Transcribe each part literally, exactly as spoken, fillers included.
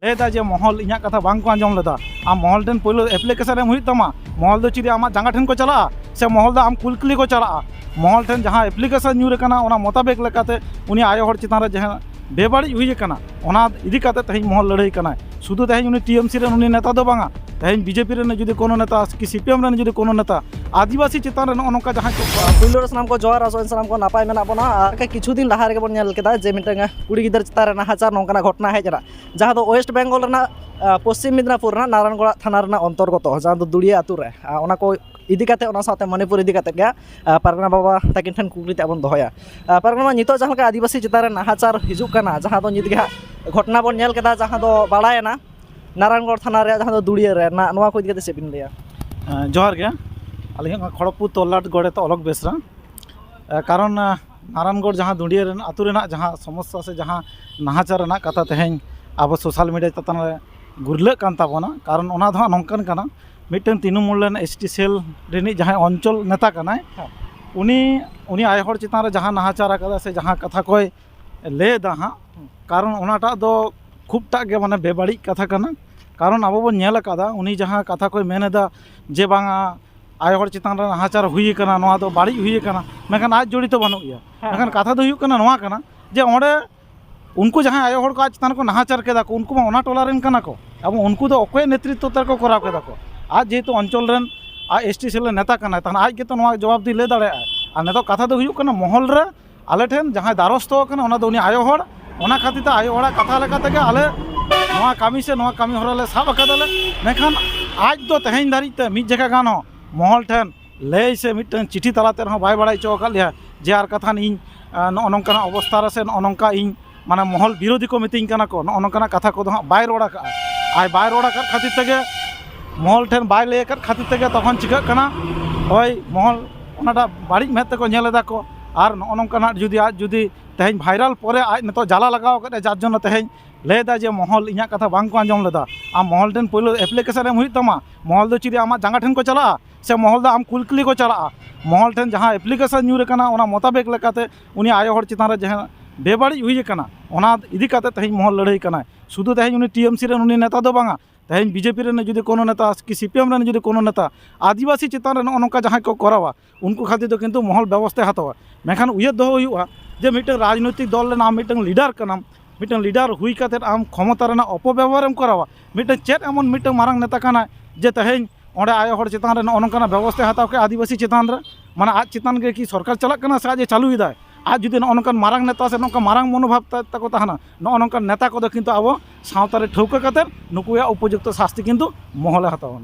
ᱞᱟᱹᱭᱫᱟ ᱡᱮ ᱢᱚᱦᱚᱞ ᱤᱧᱟᱹᱜ ᱠᱟᱛᱷᱟ ᱵᱟᱝ ᱠᱚ ᱟᱸᱡᱚᱢ ᱞᱮᱫᱟ᱾ ᱟᱢ ᱢᱚᱦᱚᱞ ᱴᱷᱮᱱ ᱯᱳᱭᱞᱳ ᱮᱯᱞᱤᱠᱮᱥᱚᱱ ᱮᱢ ᱦᱩᱭᱩᱜ ᱛᱟᱢᱟ᱾ ᱢᱚᱦᱚᱞ ᱫᱚ ᱪᱮᱫ ᱟᱢᱟᱜ ᱡᱟᱸᱜᱟ ᱴᱷᱮᱱ ᱠᱚ ᱪᱟᱞᱟᱜᱼᱟ ᱥᱮ ᱢᱚᱦᱚᱞ ᱫᱚ ᱟᱢ ᱠᱩᱞ ᱠᱩᱞᱤ ᱠᱚ ᱪᱟᱞᱟᱜᱼᱟ? ᱢᱚᱦᱚᱞ ᱴᱷᱮᱱ ᱡᱟᱦᱟᱸ ᱮᱯᱞᱤᱠᱮᱥᱚᱱ ᱧᱩᱨ ᱟᱠᱟᱱᱟ, ᱚᱱᱟ ᱢᱚᱛᱟᱵᱮᱠ ᱞᱮᱠᱟᱛᱮ ᱩᱱᱤ ᱟᱭᱳ ᱦᱚᱲ ᱪᱮᱛᱟᱱ ᱨᱮ ᱡᱟᱦᱟᱸ ᱵᱮᱵᱟᱹᱲᱤᱡ ᱦᱩᱭ ᱟᱠᱟᱱᱟ, ᱚᱱᱟ ᱤᱫᱤ ᱠᱟᱛᱮ ᱛᱮᱦᱮᱧ ᱢᱚᱦᱚᱞ ᱞᱟᱹᱲᱦᱟᱹᱭ ᱠᱟᱱᱟᱭ᱾ ᱥᱩᱫᱷᱩ ᱛᱮᱦᱮᱧ ᱩᱱᱤ ᱴᱤ ᱮᱢ ᱥᱤ ᱨᱮᱱ ᱩᱱᱤ ᱱᱮᱛᱟ ᱫᱚ ᱵᱟᱝᱟ, ᱛᱮᱦᱮᱧ ᱵᱤ ᱡᱮ ᱯᱤ ᱨᱮᱱ ᱡᱩᱫᱤ ᱠᱳᱱᱳ ᱱᱮᱛᱟ ᱠᱤ ᱥᱤ ᱯᱤ ᱮᱢ ᱨᱮᱱ ᱡᱩᱫᱤ ᱠᱳᱱᱳ ᱱᱮᱛᱟ ᱟᱹᱫᱤᱵᱟᱹᱥᱤ ᱪᱮᱛᱟᱱ ᱨᱮ ᱱᱚᱜᱼᱚ ᱱᱚᱝᱠᱟ ᱡᱟᱦᱟᱸ ᱠᱚ ᱯᱩᱭᱞᱩ ᱨᱮ ᱥᱟᱱᱟᱢ ᱠᱚ ᱡᱚᱦᱟᱨ, ᱟᱥᱚᱜ ᱟᱹᱧ ᱥᱟᱱᱟᱢ ᱠᱚ ᱱᱟᱯᱟᱭ ᱢᱮᱱᱟᱜ ᱵᱚᱱᱟ᱾ ᱟᱨ ᱠᱤᱪᱷᱩ ᱫᱤᱱ ᱞᱟᱦᱟ ᱨᱮᱜᱮ ᱵᱚᱱ ᱧᱮᱞ ᱠᱮᱫᱟ ᱡᱮ ᱢᱤᱫᱴᱟᱝ ᱠᱩᱲᱤ ᱜᱤᱫᱟᱹᱨ ᱪᱮᱛᱟᱱ ᱨᱮ ᱱᱟᱦᱟᱪᱟᱨ ᱱᱚᱝᱠᱟᱱᱟᱜ ᱜᱷᱚᱴᱚᱱᱟ ᱦᱮᱡ ᱮᱱᱟ, ᱡᱟᱦᱟᱸ ᱫᱚ ᱳᱭᱮᱥᱴ ᱵᱮᱝᱜᱚᱞ ᱨᱮᱱᱟᱜ, ᱟᱸ, ᱯᱚᱥᱪᱤᱢ ᱢᱮᱫᱽᱱᱟᱯᱩᱨ ᱨᱮᱱᱟᱜ ᱱᱟᱨᱟᱭᱚᱱᱜᱚᱲ ᱛᱷᱟᱱᱟ ᱨᱮᱱᱟᱜ ᱚᱱᱛᱚᱨᱜᱚᱛᱚ, ᱡᱟᱦᱟᱸ ᱫᱚ ᱫᱩᱲᱤᱭᱟᱹ ᱟᱹᱛᱩ ᱨᱮ᱾ ᱟᱸ, ᱚᱱᱟ ᱠᱚ ᱤᱫᱤ ᱠᱟᱛᱮ, ᱚᱱᱟ ᱥᱟᱶᱛᱮ ᱢᱚᱱᱤᱯᱩᱨ ᱤᱫᱤ ᱠᱟᱛᱮ ᱜᱮ, ᱟᱸ, ᱯᱟᱨᱜᱟᱱᱟ ᱵᱟᱵᱟ ᱛᱟᱹᱠᱤᱱ ᱴᱷᱮᱱ ᱠᱩᱠᱞᱤ ᱛᱮ ᱵᱚᱱ ᱫᱚᱦᱚᱭᱟ᱾ ᱟᱸ, ᱯᱟᱨᱜᱟᱱᱟ ᱵᱟᱵᱟ, ᱱᱤᱛᱚᱜ ᱡᱟᱦᱟᱸ ᱞᱮᱠᱟ ᱟᱹᱫᱤᱵᱟᱹᱥᱤ ᱪᱮᱛᱟᱱ ᱨᱮ ᱱᱟᱦᱟᱪᱟᱨ ᱦᱤᱡᱩᱜ ᱠᱟᱱᱟ, ᱡᱟᱦᱟᱸ ᱫᱚ ᱱᱤᱛ ᱜᱮ ᱦᱟᱸᱜ ᱜᱷᱚᱴᱚᱱᱟ ᱵᱚᱱ ᱧᱮᱞ ᱠᱮᱫᱟ, ᱡᱟᱦᱟᱸ ᱫᱚ ᱵᱟᱲᱟᱭᱮᱱᱟ ᱱᱟᱨᱟᱭᱚᱱᱜᱚᱲ ᱛᱷᱟᱱᱟ ᱨᱮᱭᱟᱜ, ᱡᱟᱦᱟᱸ ᱫᱚ ᱫᱩᱲᱤᱭᱟᱹ ᱨᱮ, ᱱᱟ-, ᱱᱚᱣᱟ ᱠᱚ ᱤᱫᱤ ᱠᱟᱛᱮ ᱪᱮᱫ ᱵᱤᱱ ᱞᱟᱹᱭᱟ? ᱟᱸ, ᱡᱚᱦᱟᱨ ᱜᱮ᱾ ᱟᱹᱞᱤᱧᱟᱜ ᱱᱚᱣᱟ ᱠᱷᱚᱲᱚᱜᱽᱯᱩᱨ ᱛᱚᱞᱞᱟᱴ ᱜᱚᱲ ᱮᱛᱚ ᱚᱞᱚᱠ ᱵᱮᱥᱨᱟ᱾ ᱮ, ᱠᱟᱨᱚᱱ, ᱟ, ᱱᱟᱨᱟᱱᱜᱚᱲ ᱡᱟᱦᱟᱸ ᱫᱩᱸᱰᱤᱭᱟᱹ ᱨᱮᱱ ᱟᱹᱛᱩ ᱨᱮᱱᱟᱜ ᱡᱟᱦᱟᱸ ᱥᱚᱢᱚᱥᱥᱟ ᱥᱮ ᱡᱟᱦᱟᱸ ᱱᱟᱦᱟᱪᱟᱨ ᱨᱮᱱᱟᱜ ᱠᱟᱛᱷᱟ ᱛᱮᱦᱮᱧ ᱟᱵᱚ ᱥᱳᱥᱟᱞ ᱢᱤᱰᱤᱭᱟ ᱪᱮᱛᱟᱱ ᱨᱮ ᱜᱩᱨᱞᱟᱹᱜ ᱠᱟᱱ ᱛᱟᱵᱚᱱᱟ, ᱠᱟᱨᱚᱱ ᱚᱱᱟ ᱫᱚ ᱦᱟᱸᱜ ᱱᱚᱝᱠᱟᱱ ᱠᱟᱱᱟ, ᱢᱤᱫᱴᱟᱝ ᱛᱨᱤᱱᱚᱢᱩᱞ ᱨᱮᱱ ᱮᱥ ᱴᱤ ᱥᱮᱞ ᱨᱤᱱᱤᱡ ᱡᱟᱦᱟᱸᱭ ᱚᱧᱪᱚᱞ ᱱᱮᱛᱟ ᱠᱟᱱᱟᱭ, ᱦᱮᱸ᱾ ᱩᱱᱤ, ᱩᱱᱤ ᱟᱭᱳ ᱦᱚᱲ ᱪᱮᱛᱟᱱ ᱨᱮ ᱡᱟᱦᱟᱸ ᱱᱟᱦᱟᱪᱟᱨ ᱟᱠᱟᱫᱟ ᱥᱮ ᱡᱟᱦᱟᱸ ᱠᱟᱛᱷᱟ ᱠᱚᱭ ᱞᱟᱹᱭ ᱮᱫᱟ ᱦᱟᱸᱜ, ᱦᱩᱸ᱾ ᱠᱟᱨᱚᱱ ᱚᱱᱟᱴᱟᱜ ᱫᱚ ᱠᱷᱩᱵᱴᱟᱜ ᱜᱮ ᱢᱟᱱᱮ ᱵᱮᱵᱟᱹᱲᱤᱡ ᱠᱟᱛᱷᱟ ᱠᱟᱱᱟ᱾ ᱠᱟᱨᱚᱱ ᱟᱵᱚ ᱵᱚᱱ ᱧᱮᱞ ᱟᱠᱟᱫᱟ, ᱩᱱᱤ ᱡᱟᱦᱟᱸ ᱠᱟᱛᱷᱟ ᱠᱚᱭ ᱢᱮᱱ ᱮᱫᱟ ᱡᱮ ᱵᱟᱝᱟ ᱟᱭᱳ ᱦᱚᱲ ᱪᱮᱛᱟᱱ ᱨᱮ ᱱᱟᱦᱟᱪᱟᱨ ᱦᱩᱭ ᱟᱠᱟᱱᱟ, ᱱᱚᱣᱟ ᱫᱚ ᱵᱟᱹᱲᱤᱡ ᱦᱩᱭ ᱟᱠᱟᱱᱟ, ᱢᱮᱱᱠᱷᱟᱱ ᱟᱡ ᱡᱚᱲᱤᱛᱚ ᱵᱟᱹᱱᱩᱜ ᱮᱭᱟ᱾ ᱦᱮᱸ, ᱢᱮᱱᱠᱷᱟᱱ ᱦᱮᱸ᱾ ᱠᱟᱛᱷᱟ ᱫᱚ ᱦᱩᱭᱩᱜ ᱠᱟᱱᱟ ᱱᱚᱣᱟ ᱠᱟᱱᱟ ᱡᱮ ᱚᱸᱰᱮ ᱩᱱᱠᱩ ᱡᱟᱦᱟᱸᱭ ᱟᱭᱳ ᱦᱚᱲ ᱠᱚ ᱟᱡ ᱪᱮᱛᱟᱱ ᱨᱮᱠᱚ ᱱᱟᱦᱟᱪᱟᱨ ᱠᱮᱫᱟ ᱠᱚ, ᱩᱱᱠᱩ ᱢᱟ ᱚᱱᱟ ᱴᱚᱞᱟ ᱨᱮᱱ ᱠᱟᱱᱟ ᱠᱚ, ᱮᱵᱚᱝ ᱩᱱᱠᱩ ᱫᱚ ᱚᱠᱚᱭ ᱱᱮᱛᱨᱤᱛᱛᱚ ᱛᱮᱠᱚ ᱠᱚᱨᱟᱣ ᱠᱮᱫᱟ ᱠᱚ? ᱟᱡ ᱡᱮᱦᱮᱛᱩ ᱚᱧᱪᱚᱞ ᱨᱮᱱ, ᱟᱡ ᱮᱥ ᱴᱤ ᱥᱮᱞ ᱨᱮᱱ ᱱᱮᱛᱟ ᱠᱟᱱᱟᱭ, ᱛᱟᱦᱞᱮ ᱟᱡ ᱜᱮᱛᱚ ᱱᱚᱣᱟ ᱡᱚᱵᱟᱵ ᱫᱚᱭ ᱞᱟᱹᱭ ᱫᱟᱲᱮᱭᱟᱜᱼᱟ᱾ ᱟᱨ ᱱᱤᱛᱚᱜ ᱠᱟᱛᱷᱟ ᱫᱚ ᱦᱩᱭᱩᱜ ᱠᱟᱱᱟ, ᱢᱚᱦᱚᱞ ᱨᱮ ᱟᱞᱮ ᱴᱷᱮᱱ ᱡᱟᱦᱟᱸᱭ ᱫᱟᱨᱚᱥᱛᱚ ᱟᱠᱟᱱᱟ, ᱚᱱᱟ ᱫᱚ ᱩᱱᱤ ᱟᱭᱳ ᱦᱚᱲ᱾ ᱚᱱᱟ ᱠᱷᱟᱹᱛᱤᱨ ᱛᱮ ᱟᱭᱳ ᱦᱚᱲᱟᱜ ᱠᱟᱛᱷᱟ ᱞᱮᱠᱟ ᱛᱮᱜᱮ ᱟᱞᱮ ᱱᱚᱣᱟ ᱠᱟᱹᱢᱤ ᱥᱮ ᱱᱚᱣᱟ ᱠᱟᱹᱢᱤ ᱦᱚᱨᱟ ᱞᱮ ᱥᱟᱵ ᱟᱠᱟᱫᱟᱞᱮ᱾ ᱢᱮᱱᱠᱷᱟᱱ ᱟᱡ ᱫᱚ ᱛᱮᱦᱮᱧ ᱫᱷᱟᱹᱨᱤᱡ ᱛᱮ ᱢᱤᱫ ᱡᱟᱭᱜᱟ ᱜᱟᱱ ᱦᱚᱸ ᱢᱚᱦᱚᱞ ᱴᱷᱮᱱ ᱞᱟᱹᱭ ᱥᱮ ᱢᱤᱫᱴᱟᱝ ᱪᱤᱴᱷᱤ ᱛᱟᱞᱟᱛᱮ ᱨᱮᱦᱚᱸ ᱵᱟᱭ ᱵᱟᱲᱟᱭ ᱦᱚᱪᱚ ᱟᱠᱟᱫ ᱞᱮᱭᱟ ᱡᱮ ᱟᱨ ᱠᱟᱛᱷᱟ ᱤᱧ, ᱟᱸ, ᱱᱚᱜᱼᱚ ᱱᱚᱝᱠᱟᱱᱟᱜ ᱚᱵᱚᱥᱛᱷᱟ ᱨᱮ ᱥᱮ ᱱᱚᱜᱼᱚ ᱱᱚᱝᱠᱟ ᱤᱧ ᱢᱟᱱᱮ ᱢᱚᱦᱚᱞ ᱵᱤᱨᱳᱫᱷᱤ ᱠᱚ ᱢᱤᱛᱟᱹᱧ ᱠᱟᱱᱟ ᱠᱚ, ᱱᱚᱜᱼᱚ ᱱᱚᱝᱠᱟᱱᱟᱜ ᱠᱟᱛᱷᱟ ᱠᱚᱫᱚ ᱦᱟᱸᱜ ᱵᱟᱭ ᱨᱚᱲ ᱟᱠᱟᱫᱼᱟ᱾ ᱟᱡ ᱵᱟᱭ ᱨᱚᱲ ᱟᱠᱟᱫ ᱠᱷᱟᱹᱛᱤᱨ ᱛᱮᱜᱮ, ᱢᱚᱦᱚᱞ ᱴᱷᱮᱱ ᱵᱟᱭ ᱞᱟᱹᱭ ᱟᱠᱟᱫ ᱠᱷᱟᱹᱛᱤᱨ ᱛᱮᱜᱮ ᱛᱚᱠᱷᱚᱱ ᱪᱤᱠᱟᱹᱜ ᱠᱟᱱᱟ, ᱦᱳᱭ, ᱢᱚᱦᱚᱞ ᱚᱱᱟᱴᱟᱜ ᱵᱟᱹᱲᱤᱡ ᱢᱮᱫ ᱛᱮᱠᱚ ᱧᱮᱞ ᱮᱫᱟ ᱠᱚ᱾ ᱟᱨ ᱱᱚᱜᱼᱚ ᱱᱚᱝᱠᱟᱱᱟᱜ ᱡᱩᱫᱤ ᱟᱡ ᱡᱩᱫᱤ ᱛᱮᱦᱮᱧ ᱵᱷᱟᱭᱨᱟᱞ ᱯᱚᱨᱮ ᱟᱡ ᱱᱤᱛᱚᱜ ᱡᱟᱞᱟ ᱞᱟᱜᱟᱣ ᱟᱠᱟᱫᱼᱟ, ᱡᱟᱨ ᱡᱚᱱᱱᱚ ᱛᱮᱦᱮᱧ ᱞᱟᱹᱭ ᱮᱫᱟ ᱡᱮ ᱢᱚᱦᱚᱞ ᱤᱧᱟᱹᱜ ᱠᱟᱛᱷᱟ ᱵᱟᱝ ᱠᱚ ᱟᱸᱡᱚᱢ ᱞᱮᱫᱟ᱾ ᱟᱢ ᱢᱚᱦᱚᱞ ᱴᱷᱮᱱ ᱯᱳᱭᱞᱳ ᱮᱯᱞᱤᱠᱮᱥᱚᱱ ᱮᱢ ᱦᱩᱭᱩᱜ ᱛᱟᱢᱟ, ᱢᱚᱦᱚᱞ ᱫᱚ ᱪᱮᱫ ᱟᱢᱟᱜ ᱡᱟᱸᱜᱟ ᱴᱷᱮᱱ ᱠᱚ ᱪᱟᱞᱟᱜᱼᱟ ᱥᱮ ᱢᱚᱦᱚᱞ ᱫᱚ ᱟᱢ ᱠᱩᱞ ᱠᱩᱞᱤ ᱠᱚ ᱪᱟᱞᱟᱜᱼᱟ? ᱢᱚᱦᱚᱞ ᱴᱷᱮᱱ ᱡᱟᱦᱟᱸ ᱮᱯᱞᱤᱠᱮᱥᱚᱱ ᱧᱩᱨ ᱟᱠᱟᱱᱟ, ᱚᱱᱟ ᱢᱚᱛᱟᱵᱮᱠ ᱞᱮᱠᱟᱛᱮ ᱩᱱᱤ ᱟᱭᱳ ᱦᱚᱲ ᱪᱮᱛᱟᱱ ᱨᱮ ᱡᱟᱦᱟᱸ ᱵᱮᱵᱟᱹᱲᱤᱡ ᱦᱩᱭ ᱟᱠᱟᱱᱟ, ᱚᱱᱟ ᱤᱫᱤ ᱠᱟᱛᱮ ᱛᱮᱦᱮᱧ ᱢᱚᱦᱚᱞ ᱞᱟᱹᱲᱦᱟᱹᱭ ᱠᱟᱱᱟᱭ᱾ ᱥᱩᱫᱷᱩ ᱛᱮᱦᱮᱧ ᱩᱱᱤ ᱴᱤ ᱮᱢ ᱥᱤ ᱨᱮᱱ ᱩᱱᱤ ᱱᱮᱛᱟ ᱫᱚ ᱵᱟᱝᱟ, ᱛᱮᱦᱮᱧ ᱵᱤ ᱡᱮ ᱯᱤ ᱨᱮᱱ ᱡᱩᱫᱤ ᱠᱳᱱᱳ ᱱᱮᱛᱟ ᱠᱤ ᱥᱤ ᱯᱤ ᱮᱢ ᱨᱮᱱ ᱡᱩᱫᱤ ᱠᱳᱱᱳ ᱱᱮᱛᱟ ᱟᱹᱫᱤᱵᱟᱹᱥᱤ ᱪᱮᱛᱟᱱ ᱨᱮ ᱱᱚᱜᱼᱚ ᱱᱚᱝᱠᱟ ᱡᱟᱦᱟᱸᱭ ᱠᱚ ᱠᱚᱨᱟᱣᱟ, ᱩᱱᱠᱩ ᱠᱷᱟᱹᱛᱤᱨ ᱫᱚ ᱠᱤᱱᱛᱩ ᱢᱚᱦᱚᱞ ᱵᱮᱵᱚᱥᱛᱷᱟᱭ ᱦᱟᱛᱟᱣᱟ᱾ ᱢᱮᱱᱠᱷᱟᱱ ᱩᱭᱦᱟᱹᱨ ᱫᱚᱦᱚ ᱦᱩᱭᱩᱜᱼᱟ ᱡᱮ ᱢᱤᱫᱴᱟᱝ ᱨᱟᱡᱽᱱᱳᱭᱛᱤᱠ ᱫᱚᱞ ᱨᱮᱱᱟᱜ ᱟᱢ ᱢᱤᱫᱴᱟᱝ ᱞᱤᱰᱟᱨ ᱠᱟᱱᱟᱢ, ᱢᱤᱫᱴᱟᱝ ᱞᱤᱰᱟᱨ ᱦᱩᱭ ᱠᱟᱛᱮᱫ ᱟᱢ ᱠᱷᱚᱢᱚᱛᱟ ᱨᱮᱱᱟᱜ ᱚᱯᱚᱵᱮᱵᱚᱦᱟᱨᱮᱢ ᱠᱚᱨᱟᱣᱟ, ᱢᱤᱫᱴᱟᱝ ᱪᱮᱫ ᱮᱢᱚᱱ ᱢᱤᱫᱴᱟᱝ ᱢᱟᱨᱟᱝ ᱱᱮᱛᱟ ᱠᱟᱱᱟᱭ ᱡᱮ ᱛᱮᱦᱮᱧ ᱚᱸᱰᱮ ᱟᱭᱳ ᱦᱚᱲ ᱪᱮᱛᱟᱱ ᱨᱮ ᱱᱚᱜᱼᱚ ᱱᱚᱝᱠᱟᱱᱟᱜ ᱵᱮᱵᱚᱥᱛᱷᱟᱭ ᱦᱟᱛᱟᱣ ᱠᱮᱫ ᱟᱹᱫᱤᱵᱟᱹᱥᱤ ᱪᱮᱛᱟᱱ ᱨᱮ? ᱢᱟᱱᱮ ᱟᱡ ᱪᱮᱛᱟᱱ ᱜᱮ ᱠᱤ ᱥᱚᱨᱠᱟᱨ ᱪᱟᱞᱟᱜ ᱠᱟᱱᱟ ᱥᱮ ᱟᱡ ᱮ ᱪᱟᱹᱞᱩᱭᱮᱫᱟᱭ? ᱟᱡ ᱡᱩᱫᱤ ᱱᱚᱜᱼᱚ ᱱᱚᱝᱠᱟᱱ ᱢᱟᱨᱟᱝ ᱱᱮᱛᱟ ᱥᱮ ᱱᱚᱝᱠᱟ ᱢᱟᱨᱟᱝ ᱢᱚᱱᱳᱵᱷᱟᱵ ᱛᱟ-, ᱛᱟᱠᱚ ᱛᱟᱦᱮᱱᱟ, ᱱᱚᱜᱼᱚ ᱱᱚᱝᱠᱟᱱ ᱱᱮᱛᱟ ᱠᱚᱫᱚ ᱠᱤᱱᱛᱩ ᱟᱵᱚ ᱥᱟᱶᱛᱟ ᱨᱮ ᱴᱷᱟᱹᱣᱠᱟᱹ ᱠᱟᱛᱮᱫ ᱱᱩᱠᱩᱭᱟᱜ ᱩᱯᱚᱡᱩᱠᱛᱚ ᱥᱟᱥᱛᱤ ᱠᱤᱱᱛᱩ ᱢᱚᱦᱚᱞᱮ ᱦᱟᱛᱟᱣᱟ᱾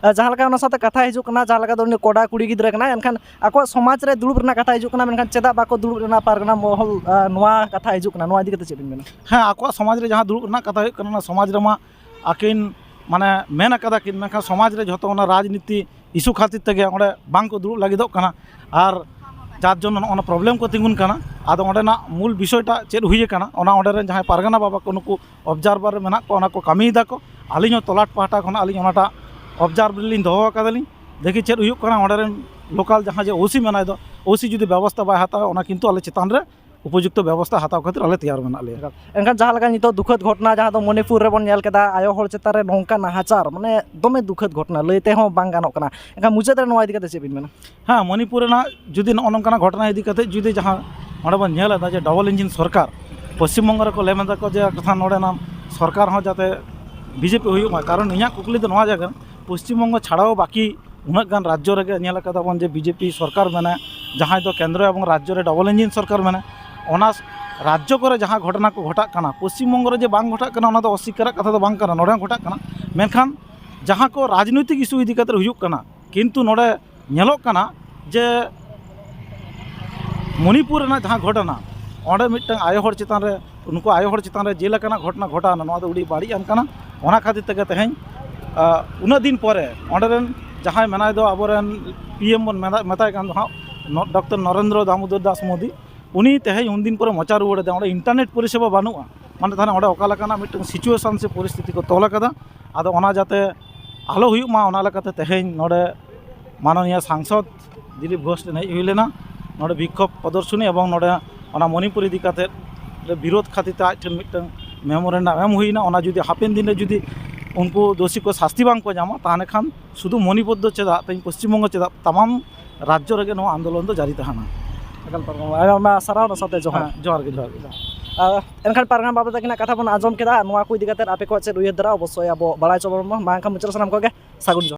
ᱟᱨ ᱡᱟᱦᱟᱸ ᱞᱮᱠᱟ ᱚᱱᱟ ᱥᱟᱶᱛᱮ ᱠᱟᱛᱷᱟ ᱦᱤᱡᱩᱜ ᱠᱟᱱᱟ, ᱡᱟᱦᱟᱸ ᱞᱮᱠᱟ ᱫᱚ ᱩᱱᱤ ᱠᱚᱲᱟ ᱠᱩᱲᱤ ᱜᱤᱫᱽᱨᱟᱹ ᱠᱟᱱᱟᱭ, ᱮᱱᱠᱷᱟᱱ ᱟᱠᱚᱣᱟᱜ ᱥᱚᱢᱟᱡᱽ ᱨᱮ ᱫᱩᱲᱩᱵ ᱨᱮᱱᱟᱜ ᱠᱟᱛᱷᱟ ᱦᱤᱡᱩᱜ ᱠᱟᱱᱟ, ᱢᱮᱱᱠᱷᱟᱱ ᱪᱮᱫᱟᱜ ᱵᱟᱠᱚ ᱫᱩᱲᱩᱵ ᱨᱮᱱᱟᱜ ᱯᱟᱨᱜᱟᱱᱟ ᱢᱚᱦᱚᱞ, ᱟᱸ, ᱱᱚᱣᱟ ᱠᱟᱛᱷᱟ ᱦᱤᱡᱩᱜ ᱠᱟᱱᱟ, ᱱᱚᱣᱟ ᱤᱫᱤ ᱠᱟᱛᱮ ᱪᱮᱫ ᱵᱤᱱ ᱢᱮᱱᱟ? ᱦᱮᱸ, ᱟᱠᱚᱣᱟᱜ ᱥᱚᱢᱟᱡᱽ ᱨᱮ ᱡᱟᱦᱟᱸ ᱫᱩᱲᱩᱵ ᱨᱮᱱᱟᱜ ᱠᱟᱛᱷᱟ ᱦᱩᱭᱩᱜ ᱠᱟᱱᱟ, ᱚᱱᱟ ᱥᱚᱢᱟᱡᱽ ᱨᱮᱢᱟ ᱟᱹᱠᱤᱱ ᱢᱟᱱᱮ ᱢᱮᱱ ᱟᱠᱟᱫᱟ ᱠᱤᱱ, ᱢᱮᱱᱠᱷᱟᱱ ᱥᱚᱢᱟᱡᱽ ᱨᱮ ᱡᱷᱚᱛᱚ ᱚᱱᱟ ᱨᱟᱡᱽᱱᱤᱛᱤ ᱤᱥᱩ ᱠᱷᱟᱹᱛᱤᱨ ᱛᱮᱜᱮ ᱚᱸᱰᱮ ᱵᱟᱝ ᱠᱚ ᱫᱩᱲᱩᱵ ᱞᱟᱹᱜᱤᱫᱚᱜ ᱠᱟᱱᱟ᱾ ᱟᱨ ᱡᱟᱨ ᱡᱚᱱᱱᱚ ᱱᱚᱜᱼᱚ ᱱᱚᱣᱟ ᱯᱨᱚᱵᱞᱮᱢ ᱠᱚ ᱛᱤᱸᱜᱩᱱ ᱠᱟᱱᱟ᱾ ᱟᱫᱚ ᱚᱸᱰᱮᱱᱟᱜ ᱢᱩᱞ ᱵᱤᱥᱚᱭᱴᱟᱜ ᱪᱮᱫ ᱦᱩᱭ ᱟᱠᱟᱱᱟ, ᱚᱱᱟ ᱚᱸᱰᱮ ᱨᱮᱱ ᱡᱟᱦᱟᱸᱭ ᱯᱟᱨᱜᱟᱱᱟ ᱵᱟᱵᱟ ᱠᱚ, ᱱᱩᱠᱩ ᱚᱵᱡᱟᱨᱵᱷᱟᱨ ᱨᱮ ᱢᱮᱱᱟᱜ ᱠᱚᱣᱟ, ᱚᱱᱟ ᱠᱚ ᱠᱟᱹᱢᱤᱭᱮᱫᱟ ᱠᱚ᱾ ᱟᱹᱞᱤᱧ ᱦᱚᱸ ᱛᱚᱞᱟᱴ ᱯᱟᱦᱴᱟ ᱠᱷᱚᱱᱟᱜ ᱟᱹᱞᱤᱧ ᱚᱱᱟᱴᱟᱜ ᱚᱵᱡᱟᱨᱵᱷ ᱨᱮᱞᱤᱧ ᱫᱚᱦᱚ ᱟᱠᱟᱫᱟᱞᱤᱧ, ᱫᱮᱠᱷᱤ ᱪᱮᱫ ᱦᱩᱭᱩᱜ ᱠᱟᱱᱟ᱾ ᱚᱸᱰᱮ ᱨᱮᱱ ᱞᱳᱠᱟᱞ ᱡᱟᱦᱟᱸ ᱡᱮ ᱳ ᱥᱤ ᱢᱮᱱᱟᱭ ᱫᱚ, ᱳ ᱥᱤ ᱡᱩᱫᱤ ᱵᱮᱵᱚᱥᱛᱷᱟ ᱵᱟᱭ ᱦᱟᱛᱟᱣᱟ, ᱚᱱᱟ ᱠᱤᱱᱛᱩ ᱟᱞᱮ ᱪᱮᱛᱟᱱ ᱨᱮ ᱩᱯᱚᱡᱩᱠᱛᱚ ᱵᱮᱵᱚᱥᱛᱷᱟ ᱦᱟᱛᱟᱣ ᱠᱷᱟᱹᱛᱤᱨ ᱟᱞᱮ ᱛᱮᱭᱟᱨ ᱢᱮᱱᱟᱜ ᱞᱮᱭᱟ᱾ ᱮᱱᱠᱷᱟᱱ ᱡᱟᱦᱟᱸ ᱞᱮᱠᱟ ᱱᱤᱛᱚᱜ ᱫᱩᱠᱷᱟᱹᱛ ᱜᱷᱚᱴᱚᱱᱟ ᱡᱟᱦᱟᱸ ᱫᱚ ᱢᱚᱱᱤᱯᱩᱨ ᱨᱮᱵᱚᱱ ᱧᱮᱞ ᱠᱮᱫᱟ, ᱟᱭᱳ ᱦᱚᱲ ᱪᱮᱛᱟᱱ ᱨᱮ ᱱᱚᱝᱠᱟ ᱱᱟᱦᱟᱪᱟᱨ, ᱢᱟᱱᱮ ᱫᱚᱢᱮ ᱫᱩᱠᱷᱟᱹᱛ ᱜᱷᱚᱴᱚᱱᱟ ᱞᱟᱹᱭ ᱛᱮᱦᱚᱸ ᱵᱟᱝ ᱜᱟᱱᱚᱜ ᱠᱟᱱᱟ᱾ ᱮᱱᱠᱷᱟᱱ ᱢᱩᱪᱟᱹᱫ ᱨᱮ ᱱᱚᱣᱟ ᱤᱫᱤ ᱠᱟᱛᱮ ᱪᱮᱫ ᱵᱤᱱ ᱢᱮᱱᱟ? ᱦᱮᱸ, ᱢᱚᱱᱤᱯᱩᱨ ᱨᱮᱱᱟᱜ ᱡᱩᱫᱤ ᱱᱚᱜᱼᱚ ᱱᱚᱝᱠᱟᱱᱟᱜ ᱜᱷᱚᱴᱚᱱᱟ ᱤᱫᱤ ᱠᱟᱛᱮ ᱡᱩᱫᱤ ᱡᱟᱦᱟᱸ ᱱᱚᱰᱮ ᱵᱚᱱ ᱧᱮᱞ ᱮᱫᱟ ᱡᱮ ᱰᱚᱵᱚᱞ ᱤᱧᱡᱤᱱ ᱥᱚᱨᱠᱟᱨ, ᱯᱚᱥᱪᱤᱢ ᱵᱚᱝᱜᱚ ᱨᱮᱠᱚ ᱞᱟᱹᱭ ᱮᱫᱟ ᱠᱚ ᱡᱮ ᱠᱟᱛᱷᱟ ᱱᱚᱰᱮᱱᱟᱜ ᱥᱚᱨᱠᱟᱨ ᱦᱚᱸ ᱡᱟᱛᱮ ᱵᱤ ᱡᱮ ᱯᱤ ᱦᱩᱭᱩᱜ ᱢᱟ᱾ ᱠᱟᱨᱚᱱ ᱤᱧᱟᱹᱜ ᱠᱩᱠᱞᱤ ᱫᱚ ᱱᱚᱣᱟ ᱡᱟᱭᱜᱟ, ᱯᱚᱥᱪᱤᱢ ᱵᱚᱝᱜᱚ ᱪᱷᱟᱲᱟᱣ ᱵᱟᱹᱠᱤ ᱩᱱᱟᱹᱜ ᱜᱟᱱ ᱨᱟᱡᱽᱡᱚ ᱨᱮᱜᱮ ᱧᱮᱞ ᱟᱠᱟᱫᱟ ᱵᱚᱱ ᱡᱮ ᱵᱤ ᱡᱮ ᱯᱤ ᱥᱚᱨᱠᱟᱨ ᱢᱮᱱᱟᱭ, ᱡᱟᱦᱟᱸᱭ ᱫᱚ ᱠᱮᱱᱫᱨᱚ ᱮᱵᱚᱝ ᱨᱟᱡᱽᱡᱚ ᱨᱮ ᱰᱚᱵᱚᱞ ᱤᱧᱡᱤᱱ ᱥᱚᱨᱠᱟᱨ ᱢᱮᱱᱟᱭ᱾ ᱚᱱᱟ ᱨᱟᱡᱽᱡᱚ ᱠᱚᱨᱮ ᱡᱟᱦᱟᱸ ᱜᱷᱚᱴᱚᱱᱟ ᱠᱚ ᱜᱷᱚᱴᱟᱜ ᱠᱟᱱᱟ, ᱯᱚᱥᱪᱤᱢ ᱵᱚᱝᱜᱚ ᱨᱮ ᱡᱮ ᱵᱟᱝ ᱜᱷᱚᱴᱟᱜ ᱠᱟᱱᱟ, ᱚᱱᱟ ᱫᱚ ᱚᱥᱤᱠᱟᱨᱟᱜ ᱠᱟᱛᱷᱟ ᱫᱚ ᱵᱟᱝ ᱠᱟᱱᱟ, ᱱᱚᱰᱮ ᱦᱚᱸ ᱜᱷᱚᱴᱟᱜ ᱠᱟᱱᱟ᱾ ᱢᱮᱱᱠᱷᱟᱱ ᱡᱟᱦᱟᱸ ᱠᱚ ᱨᱟᱡᱽᱱᱳᱭᱛᱤᱠ ᱤᱥᱩ ᱤᱫᱤ ᱠᱟᱛᱮ ᱦᱩᱭᱩᱜ ᱠᱟᱱᱟ, ᱠᱤᱱᱛᱩ ᱱᱚᱰᱮ ᱧᱮᱞᱚᱜ ᱠᱟᱱᱟ ᱡᱮ ᱢᱚᱱᱤᱯᱩᱨ ᱨᱮᱱᱟᱜ ᱡᱟᱦᱟᱸ ᱜᱷᱚᱴᱚᱱᱟ, ᱚᱸᱰᱮ ᱢᱤᱫᱴᱟᱝ ᱟᱭᱳ ᱦᱚᱲ ᱪᱮᱛᱟᱱ ᱨᱮ, ᱱᱩᱠᱩ ᱟᱭᱳ ᱦᱚᱲ ᱪᱮᱛᱟᱱ ᱨᱮ ᱡᱮ ᱞᱮᱠᱟᱱᱟᱜ ᱜᱷᱚᱴᱚᱱᱟ ᱜᱷᱚᱴᱟᱣᱱᱟ, ᱱᱚᱣᱟ ᱫᱚ ᱟᱹᱰᱤ ᱵᱟᱹᱲᱤᱡ ᱟᱱ ᱠᱟᱱᱟ᱾ ᱚᱱᱟ ᱠᱷᱟᱹᱛᱤᱨ ᱛᱮᱜᱮ ᱛᱮᱦᱮᱧ, ᱟ, ᱩᱱᱟᱹᱜ ᱫᱤᱱ ᱯᱚᱨᱮ ᱚᱸᱰᱮ ᱨᱮᱱ ᱡᱟᱦᱟᱸᱭ ᱢᱮᱱᱟᱭ ᱫᱚ ᱟᱵᱚᱨᱮᱱ ᱯᱤ ᱮᱢ ᱵᱚᱱ ᱢᱮᱛᱟ-, ᱢᱮᱛᱟᱭ ᱠᱟᱱ ᱫᱚ ᱦᱟᱸᱜ, ᱱᱚ-, ᱰᱚᱠᱴᱚᱨ ᱱᱚᱨᱮᱱᱫᱨᱚ ᱫᱟᱢᱳᱫᱚᱨ ᱫᱟᱥ ᱢᱳᱫᱤ, ᱩᱱᱤ ᱛᱮᱦᱮᱧ ᱩᱱᱫᱤᱱ ᱯᱚᱨᱮ ᱢᱚᱪᱟ ᱨᱩᱣᱟᱹᱲ ᱮᱫᱟ᱾ ᱚᱸᱰᱮ ᱤᱱᱴᱟᱨᱱᱮᱴ ᱯᱚᱨᱤᱥᱮᱵᱟ ᱵᱟᱹᱱᱩᱜᱼᱟ, ᱢᱟᱱᱮ ᱛᱟᱦᱚᱞᱮ ᱚᱸᱰᱮ ᱚᱠᱟ ᱞᱮᱠᱟᱱᱟᱜ ᱢᱤᱫᱴᱟᱝ ᱥᱤᱪᱩᱭᱮᱥᱚᱱ ᱥᱮ ᱯᱚᱨᱤᱥᱛᱷᱤᱛᱤ ᱠᱚ ᱛᱚᱞ ᱟᱠᱟᱫᱟ᱾ ᱟᱫᱚ ᱚᱱᱟ ᱡᱟᱛᱮ ᱟᱞᱚ ᱦᱩᱭᱩᱜ ᱢᱟ, ᱚᱱᱟ ᱞᱮᱠᱟᱛᱮ ᱛᱮᱦᱮᱧ ᱱᱚᱰᱮ ᱢᱟᱱᱚᱱᱤᱭᱟ ᱥᱟᱝᱥᱚᱫᱽ ᱫᱤᱞᱤᱯ ᱜᱷᱳᱥ ᱴᱷᱮᱱ ᱦᱮᱡ ᱦᱩᱭ ᱞᱮᱱᱟ᱾ ᱱᱚᱰᱮ ᱵᱤᱠᱠᱷᱳᱵ ᱯᱨᱚᱫᱚᱨᱥᱚᱱᱤ ᱮᱵᱚᱝ ᱱᱚᱰᱮ ᱚᱱᱟ ᱢᱚᱱᱤᱯᱩᱨ ᱤᱫᱤ ᱠᱟᱛᱮᱫ ᱨᱮ ᱵᱤᱨᱳᱫᱷ ᱠᱷᱟᱹᱛᱤᱨ ᱛᱮ ᱟᱡ ᱴᱷᱮᱱ ᱢᱤᱫᱴᱟᱝ ᱢᱮᱢᱳᱨᱮᱱᱰᱟᱢ ᱮᱢ ᱦᱩᱭᱱᱟ᱾ ᱚᱱᱟ ᱡᱩᱫᱤ ᱦᱟᱯᱮᱱ ᱫᱤᱱ ᱨᱮ ᱡᱩᱫᱤ ᱩᱱᱠᱩ ᱫᱳᱥᱤ ᱠᱚ ᱥᱟᱥᱛᱤ ᱵᱟᱝ ᱠᱚ ᱧᱟᱢᱟ, ᱛᱟᱦᱚᱞᱮ ᱠᱷᱟᱱ ᱥᱩᱫᱷᱩ ᱢᱚᱱᱤᱯᱩᱨ ᱫᱚ ᱪᱮᱫᱟᱜ, ᱛᱮᱦᱮᱧ ᱯᱚᱥᱪᱤᱢ ᱵᱚᱝᱜᱚ ᱪᱮᱫᱟᱜ, ᱛᱟᱢᱟᱢ ᱨᱟᱡᱽᱡᱚ ᱨᱮᱜᱮ ᱱᱚᱣᱟ ᱟᱱᱫᱳᱞᱚᱱ ᱫᱚ ᱡᱟᱹᱨᱤ ᱛᱟᱦᱮᱱᱟ᱾ ᱮᱠᱟᱞ ᱯᱟᱨᱜᱟᱱᱟ, ᱟᱭᱢᱟ ᱟᱭᱢᱟ ᱥᱟᱨᱦᱟᱣ, ᱚᱱᱟ ᱥᱟᱶᱛᱮ ᱡᱚᱦᱟᱨ᱾ ᱦᱮᱸ, ᱡᱚᱦᱟᱨ ᱜᱮ, ᱡᱚᱦᱟᱨ ᱜᱮ᱾ ᱟᱨ ᱮᱱᱠᱷᱟᱱ ᱯᱟᱨᱜᱟᱱᱟ ᱵᱟᱵᱟ ᱛᱟᱹᱠᱤᱱᱟᱜ ᱠᱟᱛᱷᱟ ᱵᱚᱱ ᱟᱸᱡᱚᱢ ᱠᱮᱫᱟ᱾ ᱱᱚᱣᱟ ᱠᱚ ᱤᱫᱤ ᱠᱟᱛᱮ ᱟᱯᱮ ᱠᱚᱣᱟᱜ ᱪᱮᱫ ᱩᱭᱦᱟᱹᱨ ᱫᱷᱟᱨᱟ, ᱚᱵᱚᱥᱥᱳᱭ ᱟᱵᱚ ᱵᱟᱲᱟᱭ ᱦᱚᱪᱚ ᱵᱚᱱ ᱢᱟ᱾ ᱢᱟ ᱮᱱᱠᱷᱟᱱ ᱢᱩᱪᱟᱹᱫ ᱨᱮ ᱥᱟᱱᱟᱢ ᱠᱚᱜᱮ ᱥᱟᱹᱜᱩᱱ ᱡᱚᱦᱟᱨ᱾